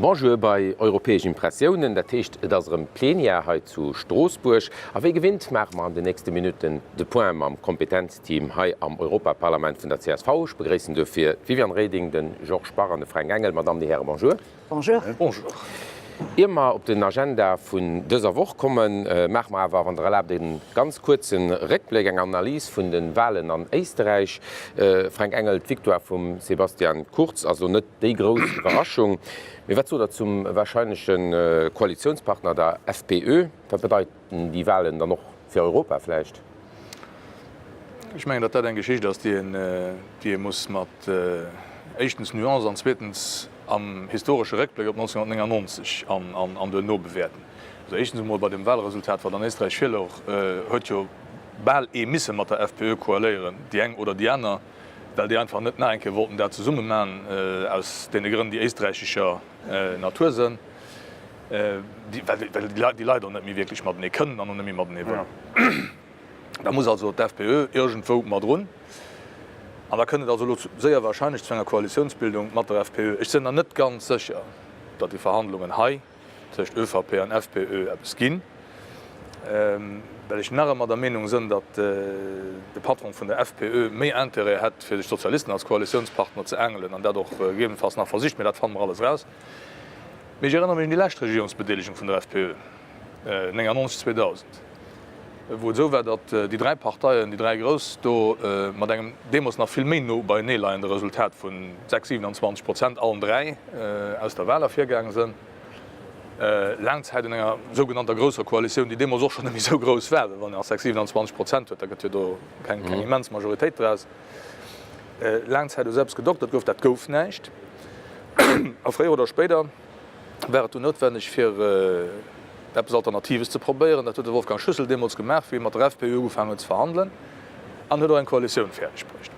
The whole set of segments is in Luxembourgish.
Bonjour bei Europäesch Impressiounen, dat heescht et ass erëm Plenière hei zu Stroossbuerg a wéi gewinnt maache mer an den nächste Minutten de Point mam Kompetenzteam hei am Europaparlament vun der csv. Ech begréissen duerfir d'Viviane Reding, de Georges Bach an de Fränk Engel. Madame, Dir Häre, bonjour. Bonjour. Bonjour. Ier mer op den Agenda vun dëser Woch kommen, maache mer awer, wann Der erlaabt, e ganz kuerze Réckbléck, eng Analys vun de Wahlen an Éisterräich. Fränk Engel, d'Victoire vum Sebastian Kurz ass lo net déi grouss Iwwerraschung. Mee wat sot Der zum warscheinleche Koalitiounspartner, der FPÖ? Wat bedeiten déi Wahlen dann och fir Europa vläicht? Ech mengen, datt dat eng Geschicht ass, déi een, déi ee muss mat éischtens Nuance an zweetens am historesche Réckbléck op 1999 an duerno bewäerten. Also éischtens emol bei dem Wahlresultat, wat an Éisträich virlouch, huet jo bal ee misse mat der FPÖ koaléieren, déi eng oder déi aner, well déi einfach net nach eng Kéier wollten dat zesumme man, aus deene Grënn, déi éisträichescher Natur sënn. Well déi Leit och net méi wierklech matenee kënnen an och net méi matenee wëllen. Da muss also d'FPÖ iergendwou mat erun. An da kënnt et also elo séier wahrscheinlech zu enger Koalitiounsbildung mat der FPÖ. Ech sinn der net ganz sécher, datt déi Verhandlungen hei tëscht ÖVP an FPÖ eppes ginn, well ech nach ëmmer der Meenung sënn, datt de Patron vun der FPÖ méi Intérêt hätt, fir sech d'Sozialisten als Koalitiounspartner ze aangelen an dat och gegebenenfalls nach versicht. Mee dat fanne mer alles eraus. Mee ech erënnere mech un déi lescht Regierungsbedeelegung vun der FPÖ, 99, 2000, wou et esou war, datt déi dräi Parteien, déi dräi grouss do, mat engem deemools nach vill méi no beienee leiende Resultat vu 6, 27 Prozent allen dräi aus der Wahl ervirgaange sënn. Laang Zäit un enger sougenannter grousser Koalitioun, déi deemools och schonn net méi esou grouss war, well wann een nach 6, 27 Prozent huet, da gëtt jo do keng immens Majoritéit draus. Laang Zäit u selbst gedoktert gouf, dat gouf näischt. A fréier oder spéider war et dunn noutwenneg, fir eppes Alternatives ze probéieren. Dat huet de Wolfgang Schüssel deemools gemaach, wéi e mat der FPÖ ugefaangen huet ze verhandelen an huet och eng Koalitioun fäerdeg bruecht.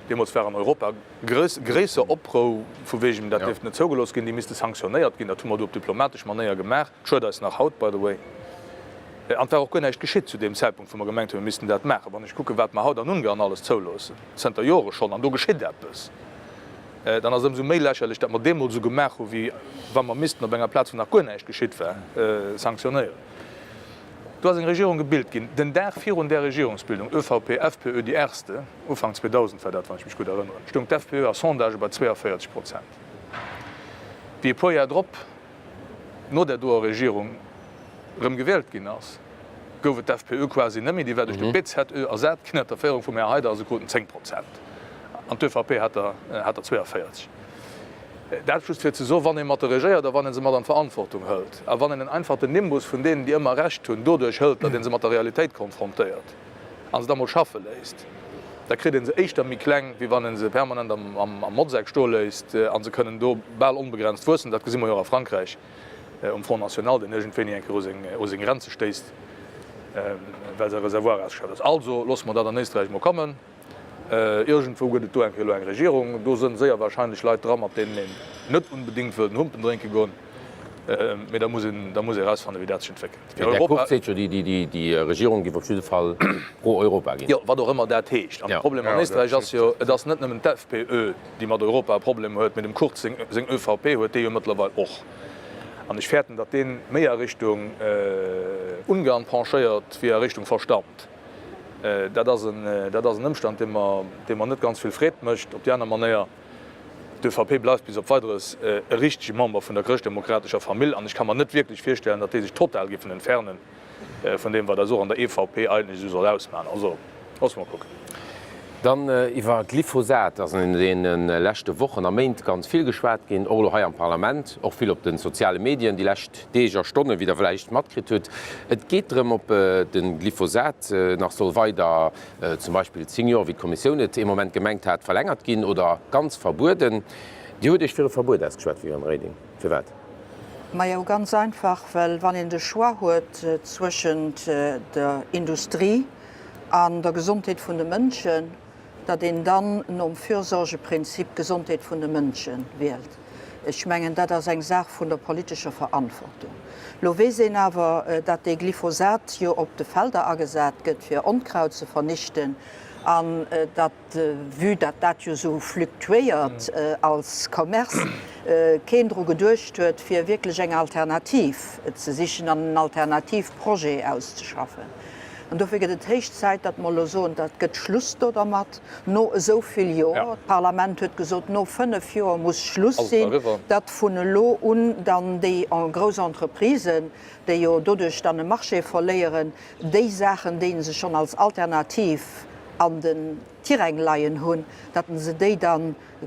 Deemools war an Europa gréisser Oprou vu wegen, dat dierft net zougelooss ginn, déi misste sanktionéiert ginn. Dat hu mer du op diplomatesch Manéier gemaach. Schued eis nach haut, by the way. An et war och guer näischt geschitt zu deem Zäitpunkt, wou mer gemengt hunn, mir missten dat maachen. Wann ech kucken, wat mer haut an Ungarn alles zouloossen, zënter Jore schonn, an do geschitt eppes, dann ass et ëmsou méi lächerlech, datt mer deemools esou gemaach hu wéi wa mer missten op enger Plaz, wou nach guer näischt geschitt war, sanktionéieren. Do ass eng Regierung gebilt ginn. Den Dag virun där Regierungsbildung, ÖVP, FPÖ, die Erste, Ufank 2000 war dat, wann ech mech gutt erënneren, stoung d'FPÖ a Sondagë bei 42 Prozent. Wéi e puer Jar drop, no där doer Regierung erëm gewielt ginn ass, gouf et d'FPÖ quasi net méi. Déi war duerch de BZÖ ersat ginn ënner der Féierung vum Här Haider a se kruten 10 Prozent an d'ÖVP hat der hat der 42. Dat just fir ze soen, wann ee mat de regéiert a wann ee se mat an d'Verantwortung hëlt a wann een einfach den Nimbus vun deenen, déi ëmmer Recht hunn, doduerch hëlt, datt ee se mat der Realitéit konfrontéiert a se da mol schaffe léisst, da kritt ee se éischter méi kleng, wéi wann ee se permanent am Motzeck stoe léisst a se kënnen do bal onbegrenzt wuessen. Dat gesi mer jo och a Frankräich um Front National, deen iergendwéini eng Kéier u seng Grenze stéisst, well säi Reservoir ausgeschöpft ass. Also loosse mer dat an Éisträich mol kommen. Iergendwou gëtt et do eng Kéier elo eng Regierung. Do sënn séier wahrscheinlech Leit dra, mat deenen een net unbedéngt wëll den Humpen drénke goen. Mee da muss een, da muss ee erausfannen, wéi dat sech entwéckelt. Fir Europa. Här Kurz seet jo, déi Regierung géif op jidde Fall pro-Europa ginn. Jo, wat och ëmmer dat heescht. An de Problem an Éisträich ass jo, et ass net nëmmen d'FPÖ, déi mat Europa e Problem huet, mee dem Kurz seng ÖVP huet dee jo mëttlerweil och. An ech fäerten, datt dee méi a Richtung Ungarn penchéiert wéi a Richtung Verstand. Dat ass en, dat ass en Ëmstand, dee mer, dee mer net ganz vill Freed mécht. Op déi aner Manéier, d'ÖVP bleift bis op Weideres e richtege Member vun der chrëschtdemokratescher Famill an ech ka mer net wierklech virstellen, datt déi sech total giffen entfernen vun deem, wat eis och an der EVP eigentlech esou soll ausmachen. Also, loosse mer kucken. Dann iwwer Glyphosat ass an deene leschte Wochen a Méint ganz vill geschwat ginn, och elo hei am Parlament, och vill op de soziale Medien déi lescht Deeg a Stonnen, wéi Der vläicht matkritt hutt. Et geet drëm, ob de Glyphosat nach soll weider, zum Beispill 10 Joer, wéi d'Kommissioun et ee Moment gemengt hat, verlängert ginn oder ganz verbueden. Dir hutt Iech fir e Verbuet ausgeschwat, Viviane Reding. Firwat? Majo, ganz einfach, well wann een de Choix huet zwëschent der Industrie, an der Gesondheet vun de Mënschen, datt een dann nom Fürsorgeprinzip d'Gesondheet vun de Mënsche wielt. Ech mengen, dat ass eng Saach vun der politescher Verantwortung. Lo weess een awer, datt dee Glyphosat jo op de Felder agesat gëtt, fir Onkraut ze vernichten. An datt, vue datt dat jo esou fluktuéiert als Commerce, keen dru geduecht huet, fir wierklech eng Alternativ ze sichen an en Alternativprojet auszeschaffen. An dofir gëtt et héich Zäit, datt mer elo soen, dat gëtt Schluss do dermat, no esou vill Joer. D'Parlament huet gesot, no 5 Joer muss Schluss sinn, datt vun elo un dann déi grouss Entreprisen, déi jo doduerch dann e Marché verléieren, déi Saachen, déi se schonn als Alternativ an den Tiräng leien hunn, datt se déi da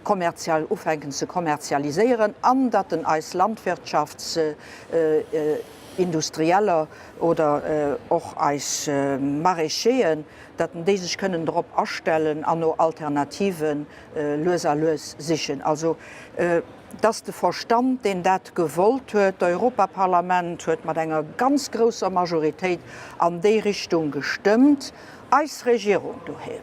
kommerziell ufänken ze kommerzialiséieren an datt en eis Landwirtschaftsindustrieller oder och eis Maraîcheren, datt déi sech kënnen drop astellen an no Alternative lues a lues sichen. Also Et ass de Verstand, deen dat gewollt huet. D'Europaparlament huet mat enger ganz grousser Majoritéit an déi Richtung gestëmmt. Eis Regierung doheem,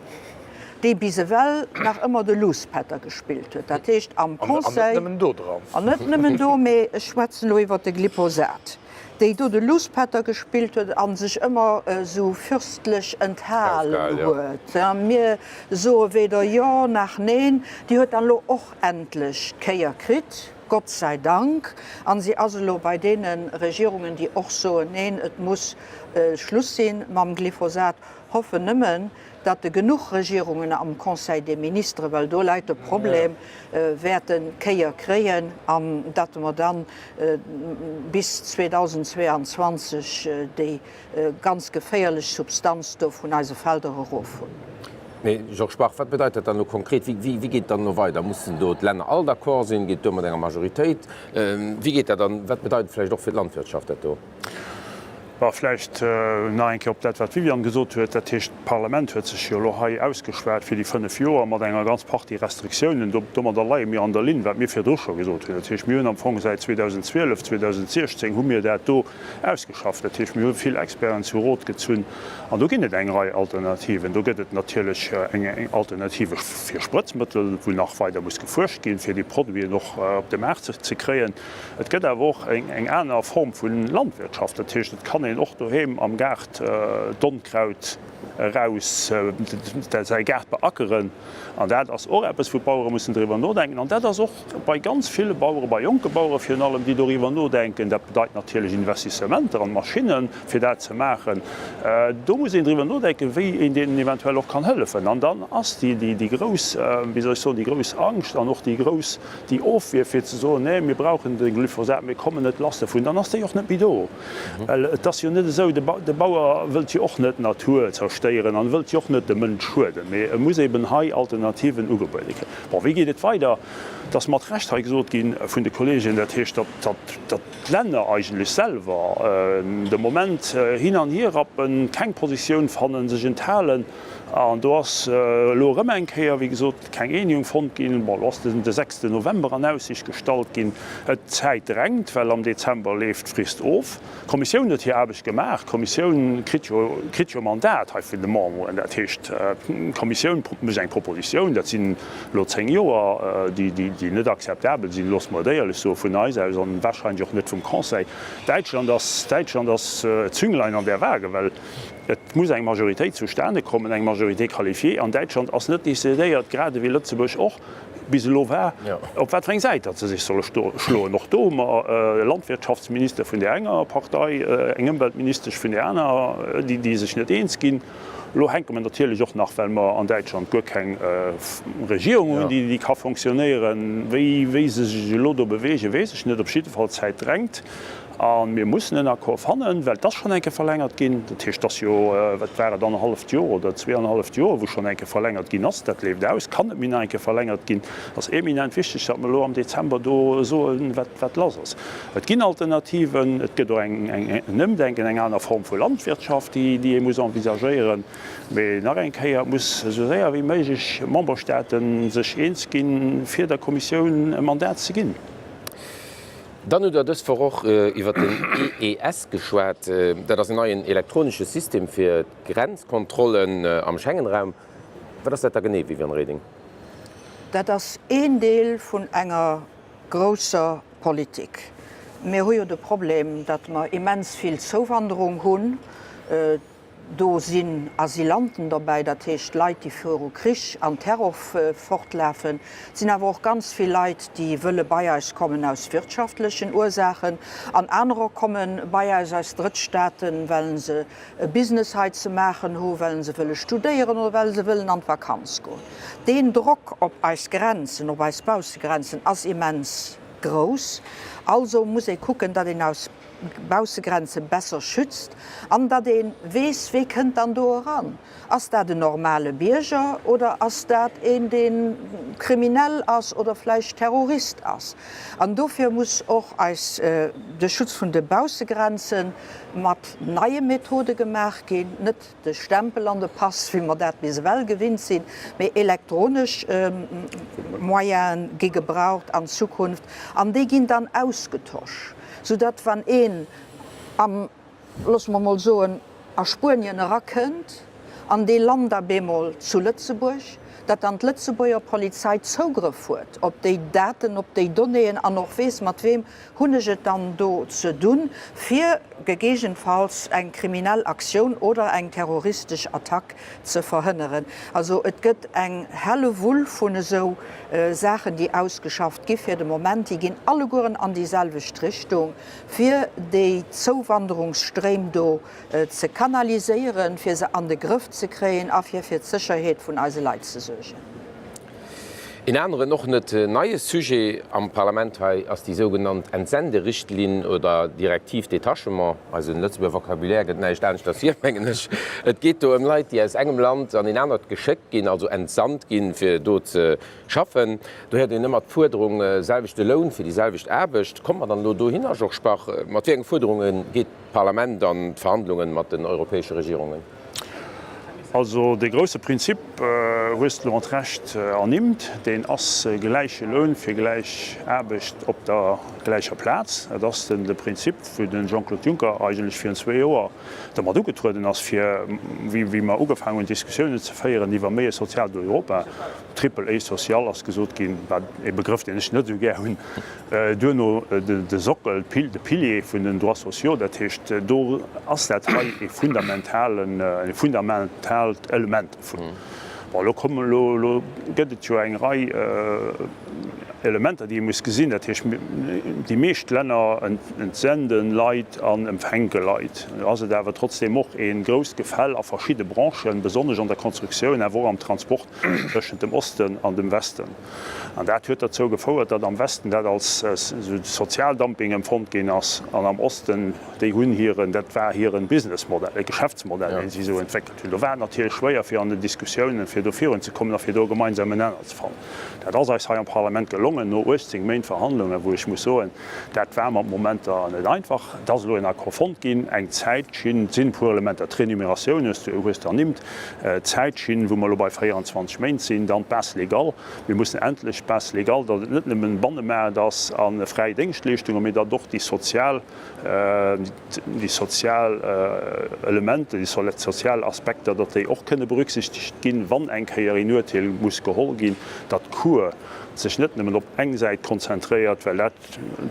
déi bis ewell nach ëmmer de Luuspätter gespillt huet, dat heescht am Conseil, an net nëmmen do, mee ech schwätzen elo iwwert de Glyphosat, déi do de Luuspätter gespillt huet a sech ëmmer esou fürstlech enthalen huet, mir soe weder Jo nach Neen, déi huet dann elo och endlech d'Kéier kritt, Gott sei Dank, a si ass elo bei deene Regierungen, déi och soen, Neen, et muss Schluss si mam Glyphosat. Hoffen nëmmen, datt de genuch Regierungen am Conseil des Ministres, well do läit de Problem, wäerten d'Kéier kréien an datt mer dann bis 2022 déi ganz geféierlech Substanz do vun eise Felder erof hunn. Mee, Georges Bach, wat bedeit dat dann elo konkret? Wéi geet et dann elo weider? Mussen do d'Länner all d'accord sinn? Geet et duer mat enger Majoritéit? Wéi geet dat an wat bedeit et vläicht och fir d'Landwirtschaft dat do? Bon, vläicht nach eng Kéier op dat, wat d'Viviane gesot huet. Dat heescht, d'Parlament huet sech jo elo hei ausgeschwat fir déi 5 Joer mat enger ganz Partie Restriktiounen. Domadder leie mir an der Linn, wat mir virdru scho gesot hunn. Dat heescht, mir hunn am Fong säit 2012, 2016 hu mir dat do ausgeschafft. Dat heescht, mir hu vill Experten zu Rot gezunn an do ginn et eng Rei Alternativen. Do gëtt et natierlech eng Alternative fir Sprëtzmëttel, wou nach weider muss gefuerscht ginn, fir déi Produiten och op de Maart ze kréien. Et gëtt awer och eng aner Form vu Landwirtschaft. Dat heescht, et kann een och doheem am Gaart d'Onkraut eraus, säi Gaart beackeren. An dat ass och eppes, wou d'Bauere mussen driwwer nodenken. An dat ass och bei ganz ville Baueren, bei jonke Bauere virun allem, déi doriwwer nodenken. Dat bedeit natierlech Investissementer an Maschinnen, fir dat ze maachen. Do muss een driwwer nodenken, wéi een deenen eventuell och kann hëllefen. An dann ass déi grouss, wéi soll ech soen, déi grouss Angscht an och déi grouss, déi Ofwier fir ze soen, nee, mir brauchen de Glyphosat, mir kommen net lass dovun, dann ass déi och net méi do. Well et ass jo net esou, de Bauer wëllt jo och net d'Natur zerstéieren an wëllt jo och net dem Mënsch schueden, mee e muss eben hei Alternativen ugebuede kréien. Bon, wéi geet et weider? Et ass mat Recht hei gesot gi vun de Kolleegen, dat heescht, datt d'Länner eigentlech selwer de Moment hin an hier rappen, keng Positioun fannen, sech enthalen. An do ass elo erëm eng Kéier, wéi gesot, keng Eenegung fonnt ginn. Bon, elo ass de sechste November an Aussicht gestallt ginn. D'Zäit drängt, well am Dezember leeft d'Frist of. D'Kommissioun huet hir Aarbecht gemaach. D'Kommissioun kritt jo, kritt jo e Mandat hei vun de Memberen. Dat heescht, d'Kommissioun mécht eng Propositioun, dat sinn elo 10 Joer, déi, déi net akzeptabel sinn, loosse mer et éierlech soen, vun eis aus an wahrscheinlech och net vum Conseil. Däitschland ass, Däitschland ass d'Zünglein an der Waage, well Et muss eng Majoritéit zustane kommen, eng Majorité qualifiée. An Däitschland ass net decidéiert, grad ewéi Lëtzebuerg och bis elo war, op wat fir eng Säit datt se sech solle schloen. Och do hu mer e Landwirtschaftsminister vun där enger Partei, eng Ëmweltministesch vun där aner, déi sech net eens ginn. Elo hänke mer natierlech och nach, well mer an Däitschland guer keng Regierung hunn, déi ka fonctionnéieren. Wéi se sech elo do beweegen, weess ech net. Op jidde Fall, d'Zäit drängt. A mir mussen en Accord fannen, well et ass schonn eng Kéier verlängert ginn. Dat heescht, et ass jo, wat war et, annerhalleft Joer oder zweeannerhalleft Joer, wou schonn eng Kéier verlängert ginn ass. Dat leeft aus, kann net méi nach eng Kéier verlängert ginn. Et ass eminent wichteg, datt mer elo am Dezember do soen, wat, wat lass ass. Et ginn Alternativen, et gëtt och eng, eng, en Ëmdenken, eng aner Form vu Landwirtschaft, déi, déi ee muss envisagéieren. Mee nach eng Kéier, et muss esou séier wéi méiglech Memberstaaten sech eens ginn, fir der Kommissioun e Mandat ze ginn. Dann hutt Der dës Woch och iwwert den EES geschwat. Dat ass en neien elektronesche System fir d'Grenzkontrollen am Schengenraum. Wat ass dat da genee, Viviane Reding? Dat ass een Deel vun enger grousser Politik. Mir hu jo de Problem, datt mer immens vill Zouwanderung hunn. Do sinn Asylanten dobäi, dat heescht Leit, déi viru Krich an Terror fortlafen. Et sinn awer och ganz vill Leit, déi wëlle bei eis kommen aus wirtschaftlechen Ursaachen. An anerer komme bei eis aus Drëttstaaten, well se e Business hei ze maachen hu, well se wëlle studéieren oder well se wëllen an d'Vakanz goen. Deen Drock op eis Grenzen, op eis Baussegrenzen ass immens grouss. Also muss ee kucken, datt een eis Baussegrenze besser schützt an datt ee weess, wee kënnt dann do eran. Ass dat en normale Bierger oder ass dat een, dee kriminell ass oder vläicht Terrorist ass? An dofir muss och eis de Schutz vun de Baussegrenze mat neie Methode gemaach ginn, net de Stempel an de Pass, wéi mer dat bis ewell gewinnt sinn, mee elektronesch Moyene gi gebraucht an Zukunft an déi ginn dann ausgetosch, soudatt wann een am, loosse mer mol soen, a Spuenien erakënnt an dee lant da bemol zu Lëtzebuerg, datt dann d'Lëtzebuerger Polizei Zougrëff huet op déi Daten, op déi Donnéeën an och weess, mat weem hunn ech et dann do ze dunn, fir gegegenfalls eng kriminell Aktioun oder eng terroristesch Attack ze verhënneren. Also et gëtt eng Hellewull vun esou Saachen, déi ausgeschafft gi fir de Moment. Déi ginn allegueren an déi selwecht Richtung, fir déi Zouwanderungsstréim do ze kanaliséieren, fir se an de Grëff ze kréien a fir fir d'Sécherheet vun eise Leit ze suergen. Een aneren, och net neie Sujet am Parlament hei ass déi sougenannt Entsenderichtlinn oder Directive détachement. Eisen Lëtzebuerger Vocabulaire gëtt näischt aneschters hier, mengen ech. Et geet do ëm Leit, déi aus engem Land an een anert geschéckt ginn, also entsandt ginn, fir do ze schaffen. Do héiert een ëmmer d'Fuerderung, selwechte Loun fir déi selwecht Aarbecht. Komme mer dann elo dohinner, Georges Bach? Mat wéi enge Fuerderunge geet d'Parlament an d'Verhandlungen mat den europäesche Regierungen? Also dee grousse Prinzip hues de elo mat Recht ernimmt, deen ass gläiche Loun fir gläich Aarbecht op der gläicher Plaz. Dat ass de Prinzip, wou de Jean-Claude Juncker eigentlech virun zwee Joer domat ugetrueden ass, fir, wéi mer ugefaangen hunn Diskussiounen ze féieren iwwer méi e soziaalt Europa, Triple A social ass gesot ginn, wat e Begrëff, deen ech net esou gär hunn, Duerno de Sockel, de Pilier vun den Droits sociaux, dat heescht, do ass dat hei e fundamentalen, e fundamentaalt Element dovun. Bon, elo kommen, elo, elo gëtt et jo eng Rei Elementer, déi ee muss gesinn. Dat heescht, déi meescht Länner entsenden Leit an empfänke Leit. Elo ass et awer trotzdeem och e grousst Gefäll a verschidde Branchen, besonnesch an der Konstruktioun, awer och am Transport tëschent dem Osten an dem Westen. An dat huet derzou gefouert, datt am Westen dat als Sozialdumping empfonnt ginn ass an am Osten, déi hunn hiren, dat war hiren Businessmodell, e Geschäftsmodell, deen si esou entwéckelt hunn. Do war et natierlech schwéier fir an den Diskussiounen, fir do virunzekommen a fir do e gemeinsamen Nenner ze fannen. Dat ass eis hei am Parlament gelongen, no 18 Méint Verhandlungen, wou ech muss soen, dat war mat Momenter net einfach. Et ass elo en Accord fonnt ginn, eng Zäitschinn, et sinn e puer Elementer, d'Renumeratioun hues du, hues de ernimmt, D'Zäitschinn, wou mer elo bei 24 Méint sinn, dann d'Base légale. Mir mussen endlech d'Base légale, datt et net nëmmen Bannemaart ass a fräi Déngschtleeschtungen, mee datt och déi sozial, déi sozial Elementer, déi sozial Aspekter, datt déi och kënne berücksichtegt ginn, wann eng Kéier een Uerteel muss geholl ginn, datt d'Cour sech net nëmmen op eng Säit konzentréiert, well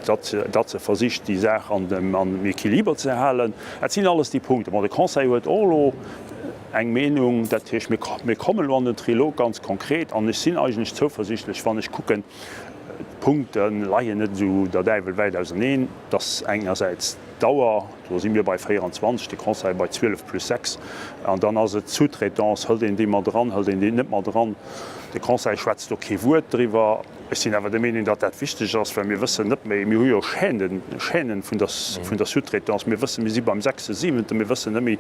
dat, datt se versicht, déi Saach an dem Equiliber ze halen. Dat sinn alles déi Punkten. Bon, de Conseil huet och elo eng Meenung. Dat heescht, mir kommen elo an den Trilog ganz konkret. An ech sinn eigentlech zouversichtlech, wann ech kucken, d'Punkte leien net esou der Däiwel wäit auserneen, dass engersäits d'Dauer, do si mir bei 24, de Conseil bei 12 plus 6, an dann ass et d'Sous-traitance, hëlt een déi mat eran, hëlt een déi net mat eran. De Conseil schwätzt do kee Wuert driwwer. Ech sinn awer der Meenung, datt dat wichteg ass, well mir wëssen net méi, mir hu jo Chaînen, Chaînen vun der, vun der Sous-traitance, mir wëssen, mir si beim sechste, siwente, mir wëssen net méi,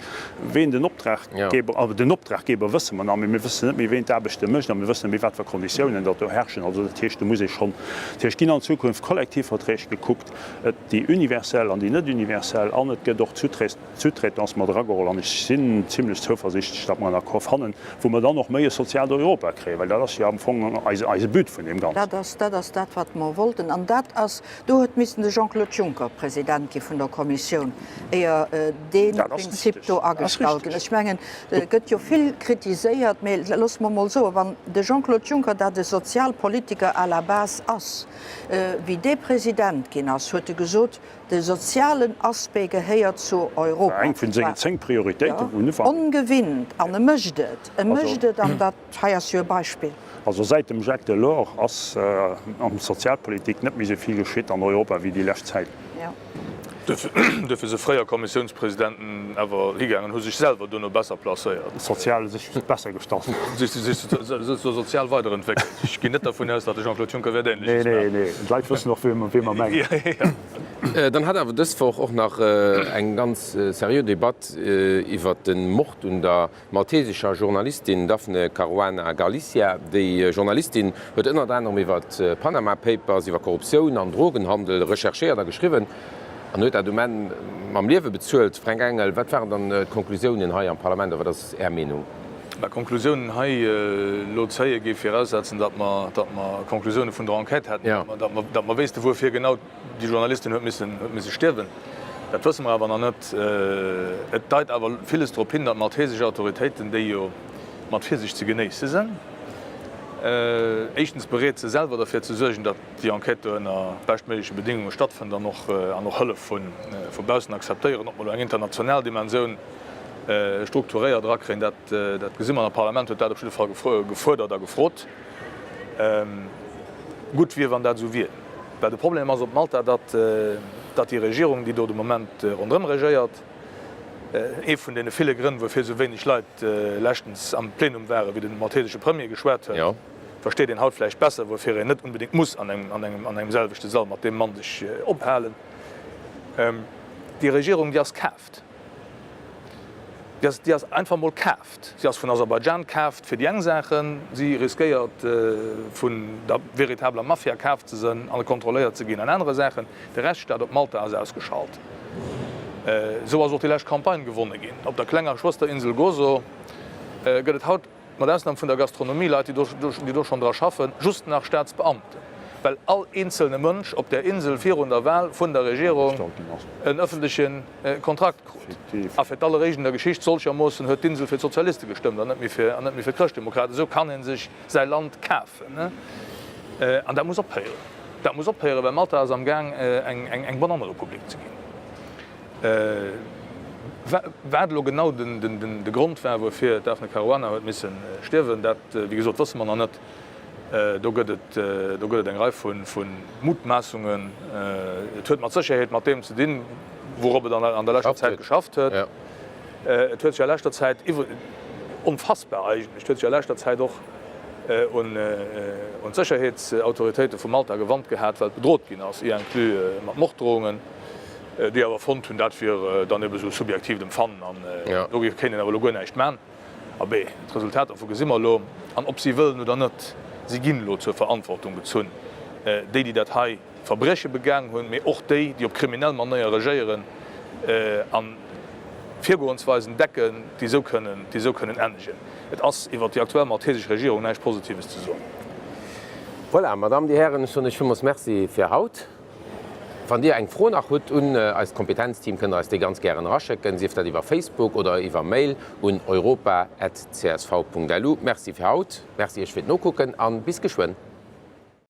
ween den Optraggeber, also den Optraggeber wësse mer nach, mee mir wëssen net méi, ween d'Aarbechte mécht a mir wëssen net méi, wat fir Konditiounen datt do herrschen. Also dat heescht, do muss ee schonn, dat heescht, ginn an Zukunft Kollektivverträg gekuckt, et déi universell an déi net universell, an et gëtt och d'Sous-traitance mat erageholl an ech sinn zimlech zouversichtlech, datt mer en Accord fannen, wou mer dann och méi e soziaalt Europa kréien, well dat ass jo am Fong eise But vun deem Ganzen. Dat ass, dat ass dat, wat mer wollten. An dat ass, do huet missen de Jean-Claude Juncker President gi vun der Kommissioun, éier dee Prinzip do agestallt ginn ass. Ech mengen, et gëtt jo vill kritiséiert, mä loosse mer emol soen, wann de Jean-Claude Juncker dat e Sozialpolitiker à la base ass. ass. Wéi dee President ginn ass, huet e gesot, De sozialen Aspect gehéiert zu Europa. War eng vun sengen 10 Prioritéiten vun Ufank. Ongewinnt, an e mécht et. E mécht et, an dat hei ass jo e Beispill. Also säit dem Jacques Delors ass an Sozialpolitik net méi esou vill geschitt an Europa wéi déi lescht Zäit. Duerfir si fréier Kommissiounspresidenten awer higaangen, hu sech selwer duerno besser placéiert. Sozial sech besser gestallt. Sech sozial weiderentwéckelt. Ech ginn net dervun aus, datt de Jean-Claude Juncker wäert Ähnleches maachen. Nee, nee, d'Leit wëssen och, wee mer mengen. Dann hat awer dës Woch och nach eng ganz seriö Debatt iwwert de Mord un der maltesescher Journalistin Daphne Caruana Galizia. Déi Journalistin huet ënnert anerem iwwer d'Panama Papers, iwwer Korruptioun an Drogenhandel recherchéiert a geschriwwen an huet dat um Enn mam Liewe bezuelt. Fränk Engel, wat waren dann d'Konklusiounen hei am Parlament a wat ass Är Meenung? Mä Konklusiounen hei elo zéie géif viraussetzen, datt mer Konklusioune vun der Enquête hätten, datt mer wéisste wuerfir genau Déi Journalistin huet missen, huet misse stierwen. Dat wësse mer awer nach net. Et deit awer villes drop hin, datt maltesesch Autoritéiten, déi jo mat Virsicht ze genéisse sënn, éischtens bereet se selwer derfir ze suergen, datt déi Enquête do ënner beschtméigleche Bedingunge stattfënnt an och, an och Hëllef vu vu baussen akzeptéieren. Ob mer elo eng international Dimensioun strukturéiert erakréien, dat, dat gesi mer. An d'Parlament huet dat op jidde Fall gefuerdert a gefrot. Gutt wier, wann dat esou wier. Well de Problem ass op Malta, datt datt déi Regierung, déi do de Moment ronderëm regéiert, ee vun deene ville Grënn, wuerfir esou wéineg Leit leschtens am Plenum waren, wéi de maltesesche Premier geschwat huet, versteet een haut vläicht besser, wuerfir een net unbedéngt muss an engem an engem an engem selwechte Sall mat deem Mann sech ophalen. Déi Regierung, déi ass kaaft. Déi ass déi ass einfach emol kaaft. Si ass vun Aserbaidschan kaaft fir déi eng Saachen, si riskéiert vun der veritabler Mafia kaaft ze sënn an kontrolléiert ze ginn an anere Saachen. De Rechtsstaat op Malta ass ausgeschalt. Esou ass och déi lescht Campagne gewonne ginn. Op der klenger Schwësterinsel Gozo gëtt et haut, mat Ausnam vun der Gastronomie, Leit déi do schonn dra schaffen, just nach Staatsbeamten, well all eenzelne Mënsch op där Insel virun der Wahl vun der Regierung en ëffentleche Kontrakt krut. A fir d'alleréischt an der Geschicht solchermoossen huet d'Insel fir d'Sozialiste gestëmmt an net méi fir an net méi fir d'Chrëschtdemokraten. Esou kann ee sech säi Land kafen. An dat muss ophéieren. Dat muss ophéieren, well Malta ass am Gaang eng eng Banannerepublik ze ginn. Wat elo genau den den de Grond war, wuerfir d'Daphne Caruana huet misse stierwen, dat, wéi gesot, wësse mer nach net. Do gëtt et, do gëtt et eng Rei vu Mutmaassungen. Et huet mat Sécherheet mat deem ze dinn, wourop et an der leschter Zäit geschafft huet. Et huet sech a leschter Zäit iwwer, onfassbar eigentlech, et huet sech a leschter Zäit och un d'Sécherheetsautoritéite vu Malta gewannt gehat, well et bedrot ginn ass, y inclus mat Morddrohungen, déi awer fonnt hunn, dat wier dann ebe sou subjektiivt Empfannen an do kéint een awer elo guer näischt man. Abee, d'Resultat dervu gesi mer elo. An ob si wëllen oder net, si ginn elo zur Verantwortung gezunn, déi, déi dat hei Verbrieche begaang hunn, mee och déi, déi op kriminell Manéier regéieren a Virgoensweisen decken, déi esou kënnen, déi esou kënnen ennegen. Et ass iwwert déi aktuell maltesesch Regierung näischt Positives ze soen. Voilà, Madame, Dir Hären, ech soen lech villmools Merci fir haut. Wann Dir eng Fro nach hutt un eist Kompetenzteam, kënnt Der eis déi ganz gären eraschécken, sief dat iwwer Facebook oder iwwer Mail un europa@csv.lu. Merci fir haut, Merci Iech fir d'Nokucken an bis geschwënn.